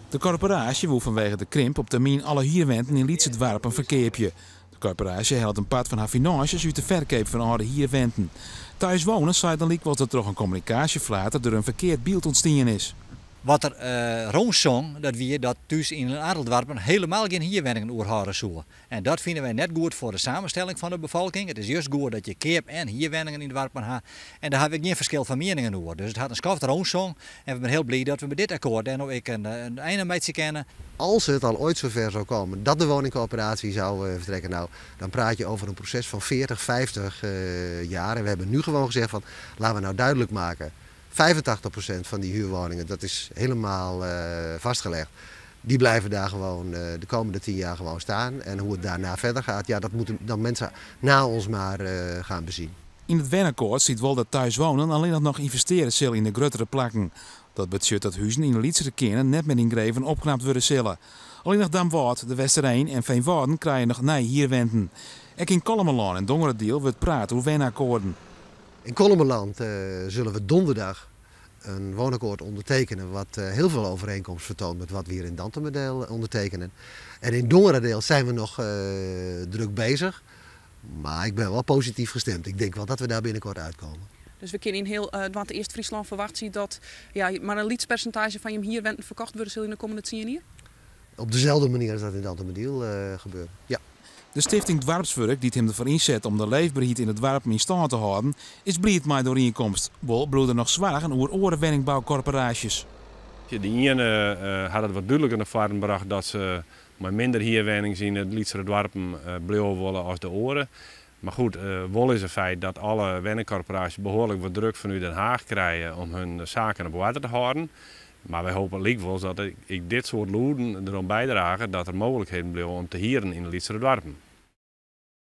De korporaasje woe fanwege de krimp op termyn alle hierwenten yn lytse doarpen ferkeapje. De korporaasje hellet in part fan har finânsjes út de ferkeap fan âlde hierwenten. Thús Wonen seit dan lykwols dat troch in kommunikaasjeflater der in ferkeard byld ûntstien is. Wat der rûnsong, dat wie dat Thús yn in oantal doarpen hielendal gjin hierwenningen oerhâlde soe. En dat fine wy net goed foar de samenstelling fan de befolking. It is just goed dat je keap en hierwenningen yn doarpen ha. En dêr ha we gjin ferskil fan mieningen oer. Dus it hat in skoft rûnsong en we binne hiel bliid dat we mei dit akkoart dêr no ek in ein oan meitsje kinne. Als het al ooit zover zou komen dat de woningcorporatie zou vertrekken, nou, dan praat je over een proces van 40, 50 jaar. En we hebben nu gewoon gezegd van, laten we nou duidelijk maken, 85% van die huurwoningen, dat is helemaal vastgelegd. Die blijven daar gewoon de komende 10 jaar gewoon staan. En hoe het daarna verder gaat, ja, dat moeten dan mensen na ons maar gaan bezien. Yn it wenakkoart stiet wol dat Thús Wonen allinnich noch ynvestearje sil yn de gruttere plakken. Dat betsjut dat huzen yn de lytsere kearnen net mear yngreven opknapt wurde sille. Allinnich Damwâld, De Westereen en Feanwâlden krije noch nije hierwenten. Ek yn Kollumerlân en Dongeradiel wurdt praat oer wenakkoarten. In Kollumerland zullen we donderdag een woonakkoord ondertekenen wat heel veel overeenkomst vertoont met wat we hier in Dantumadiel ondertekenen. En in Dongeradeel zijn we nog druk bezig. Maar ik ben wel positief gestemd. Ik denk wel dat we daar binnenkort uitkomen. Dus we kinne yn hiel Noardeast-Fryslân ferwachtsje dat, ja, mar in lyts persintaazje fan jim hierwenten ferkocht wurde sil yn de kommende 10 jier? Op dezelfde manier als dat in Dantumadiel gebeurt, ja. De stifting Doarpswurk, dy't him derfoar ynset om de leefberheid yn it doarp yn stân te hâlden, is bliid mei de oerienkomst. Wol bliuwe der noch soargen oer oare wenningboukorporaasjes. De iene hat it wat dúdliker nei foaren brocht dat se mei minder hierwennings yn de lytsere doarpen bliuwe wolle as de oare. Mar goed, wol is in feit dat alle wenningkorporaasjes behoarlik wat druk fanút Den Haag krije om hun saken op oarder te hâlden. Mar wy hoopje lykwols dat ek dit soart lûden deroan bydrage dat der mooglikheden bliuwe om te hieren yn de lytsere doarpen.